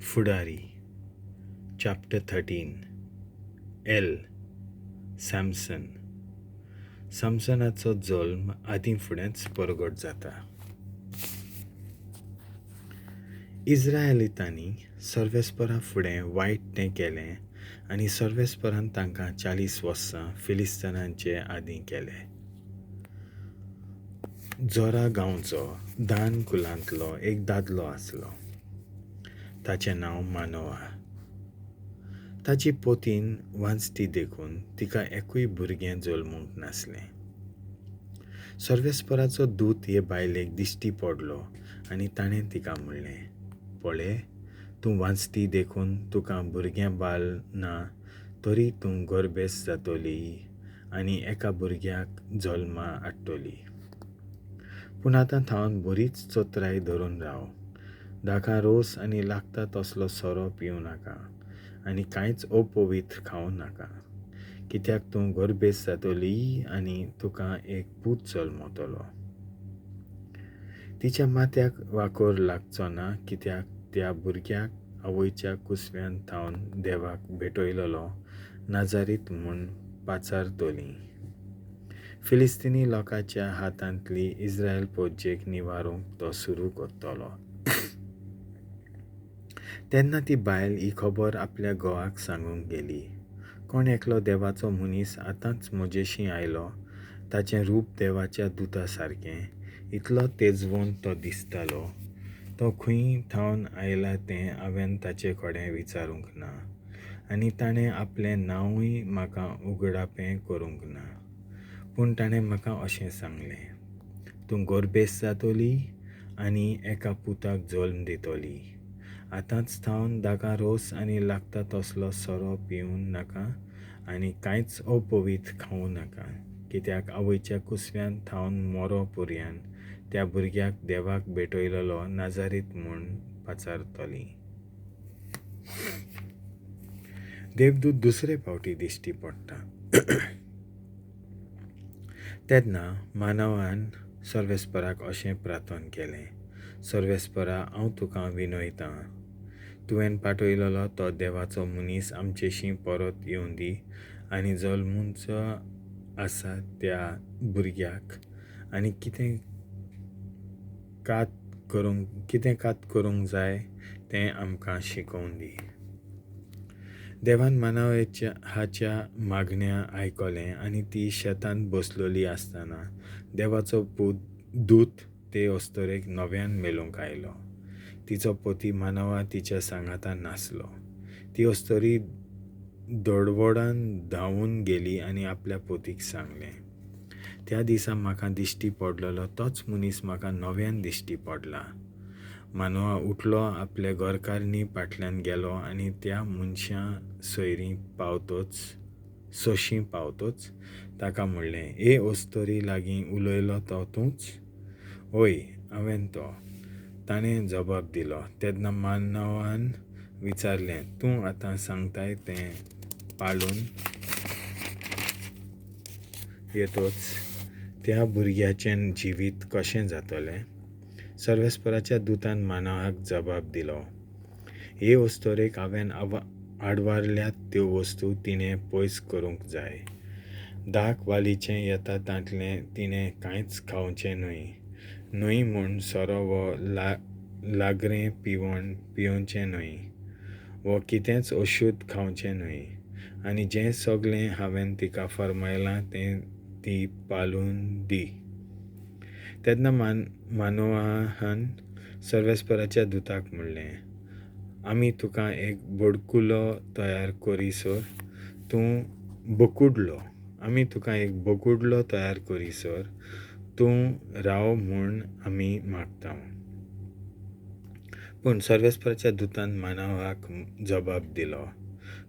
फुडारी chapter 13. L. Samson. सॅमसनाचो जल्म आदीं फुडेंच परगट जाता. इस्रायलितांनी सर्वेस्परा फुडें वायट तें केलें आनी सर्वेस्परान तांकां 40 वर्सां फिलिस्तानांचे आदीं केले. जोरा गांवचो दान कुलांतलो एक दादलो आसलो. ताचें नांव मानोआ. ताची पोतीन वांचती देखून तिका एकूय भुरगें जल्मूंक नासलें. सर्वेस्पराचो दूत हे बायलेक दिश्टी पडलो आनी ताणें तिका म्हणलें, पळे, तूं वांचती देखून तुका भुरगें बाल ना, तरी तूं गर्भेस्त जातली आनी एका भुरग्याक जल्मा हाडटली. पूण आतां थावन बरीच चत्राय धरून राव. दाका रोस आनी लागता तसलो सोरो पिवं नाका आनी कांयच अपवित्र खावं नाका, कित्याक तूं गर्भेस्त जातली आनी तुका एक पूत जल्मतलो. तिच्या माथ्याक वाकोर लागचो ना, कित्याक त्या भुरग्याक आवयच्या कुसव्यान थावन देवाक भेटयलेलो नाजारीत म्हूण पाचारतली. फिलिस्तीनी लोकांच्या हातांतली इस्रायल पोज्जेक निवारूंक तो सुरू करतलो. तेन्ना ती बायल ही खबर आपल्या घोवाक सांगूंक गेली. कोण एकलो देवाचो मनीस आतांच म्हजेशीं आयलो. ताचें रूप देवाच्या दुता सारकें, इतलो तेजवंत तो दिसतालो. तो खंय थावन आयला तें हांवें ताचे कडेन विचारूंक ना आनी ताणें आपलें नांवूय म्हाका उगडापें करूंक ना. पूण ताणें म्हाका अशें सांगलें, तूं गर्भेस्त जातली आनी एका पुताक जल्म दितली. आतांच थावन दाका रोस आनी लागता तसलो सोरो पिवूं नाका आनी कांयच अपवित्र खावं नाका, कित्याक आवयच्या कुसव्यान थावन मोरो पुरयान त्या भुरग्याक देवाक भेटयलेलो नाजारीत म्हूण पाचारतली. देवदूत दुसरे फावटी दिश्टी पडटा. तेन्ना मानवान सर्वेस्पराक अशें प्रार्थन केलें, सर्वेस्परा, हांव तुका विनयतां, तुवें पाठयलेलो तो देवाचो मनीस आमचेशीं परत येवं दी आनी जल्मुचो आसा त्या भुरग्याक आनी कितें कात करूंक जाय तें आमकां शिकोवन दी. देवान मानवाच्या मागण्या आयकलें आनी ती शेतांत बसलेली आसतना देवाचो दूत ते अस्तरेक नव्यान मेळूंक आयलो. तिचो पती मानवा तिच्या सांगातान नासलो. ती अस्तरी दडवडान धांवून गेली आनी आपल्या पोतीक सांगलें, त्या दिसा म्हाका दिश्टी पडलेलो तोच मनीस म्हाका नव्यान दिश्टी पडला. मानवा उठलो, आपले घरकारणी फाटल्यान गेलो आनी त्या मनशा सोयरीं पावतोच सोशीं पावतोच ताका म्हणलें, ए अस्तरी लागीं उलयलो तो तूंच? हय, हांवें तो, ताणें जबाब दिलो. तेन्ना मानवान विचारलें, तूं आतां सांगताय तें पाळून येतोच त्या भुरग्याचें जिवीत कशें जातलें? सर्वेस्पराच्या दुतान मानवाक जबाब दिलो, हे अस्तरेक हांवें आडवारल्यात त्यो वस्तू तिणें पयस करूंक जाय. दाक वालीचें येता तांतलें तिणें कांयच खावचें न्हय, न्हय म्हूण सोरो वो लागरें पिवण पिवचें न्हय, वो कितेंच अशुद्ध खावचें न्हय, आनी जें सगळें हांवें तिका फर्मायलां तें ती पाळून दी. तेन्ना मानोहान सर्वेस्पराच्या दुताक म्हणलें, आमी तुका एक बोडकुलो तयार करीसर तूं बोकुडलो, आमी तुका एक बोकुडलो तयार करीसर तूं राव म्हूण आमी मागता. पूण सर्वेस्पराच्या दुतान मानवाक जबाब दिलो,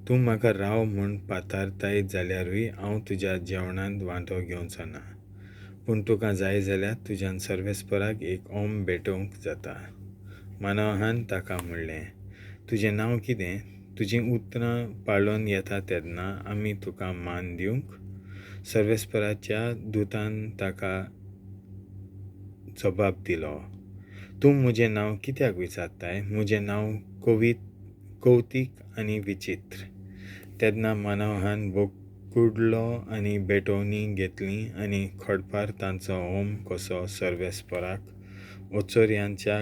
तूं म्हाका राव म्हूण पातारताय जाल्यारूय हांव तुज्या जेवणांत वांटो घेवचो ना. पूण तुका जाय जाल्यार तुज्यान सर्वेस्पराक एक ओम भेटोवंक जाता. मानवान ताका म्हणलें, तुजें नांव कितें? तुजीं उतरां पाळून येता तेन्ना आमी तुका मान दिवंक? सर्वेस्पराच्या दुतान ताका जबाब दिलो, तूं म्हजें नांव कित्याक विचारताय? म्हजें नांव कवीत कौतीक आनी विचित्र. तेन्ना मानवहान बोकुडलो आनी भेटवणी घेतली आनी खडपार तांचो होम कसो सर्वेस्पराक ओचोर्यांच्या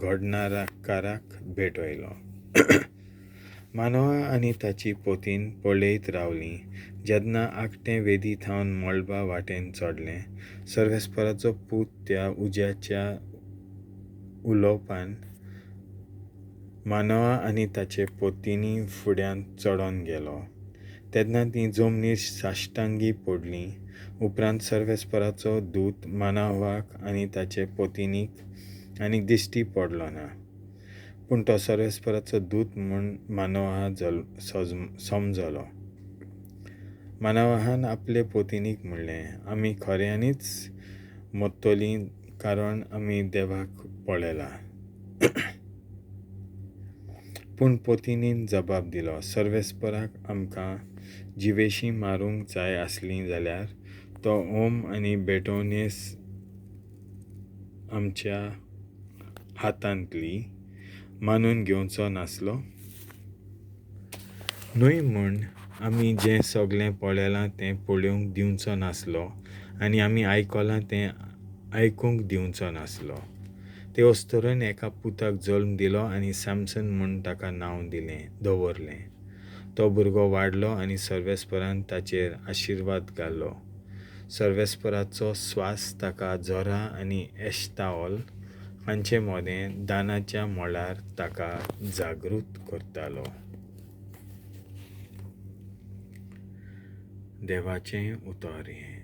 घडणाराकाराक भेटयलो. मानवा आनी ताची पोतीन पळयत रावलीं जेन्ना आकटें वेदी थावन मळबा वाटेन चडलें. सर्वेस्पराचो पूत त्या उज्याच्या उलोवपान मानवा आनी ताचे पोतीनी फुड्यांत चडोन गेलो. तेन्ना तीं जमनीर साश्टांगी पडलीं. उपरांत सर्वेस्पराचो दूत मानवाक आनी ताचे पोतिनीक आनी दिश्टी पडलो ना. पूण तो सर्वेस्पराचो दूत म्हूण मानोहा समजलो. मानवाहान आपले पोतिनीक म्हणलें, आमी खऱ्यांनीच मरतलीं कारण आमी देवाक पळयला. पूण पोतिनीन जबाब दिलो, सर्वेस्पराक आमकां जिवेशीं मारूंक जाय आसलीं जाल्यार तो ओम आनी भेटवणेस आमच्या हातांतली मानून घेवचो नासलो. न्हय म्हूण आमी जें सगळें पळयलां तें पळोवंक दिवचो नासलो आनी आमी आयकलां तें आयकूंक दिवचो नासलो. ते अस्तुरेन एका पुताक जल्म दिलो आनी सॅमसन म्हूण ताका नांव दिलें दवरलें. तो भुरगो वाडलो आनी सर्वेस्परान ताचेर आशिर्वाद घालो. सर्वेस्पराचो स्वास ताका जोरा आनी एश्ताओल हांचे मदें दानाच्या मळार ताका जागृत करतालो. देवाचें उतर हें.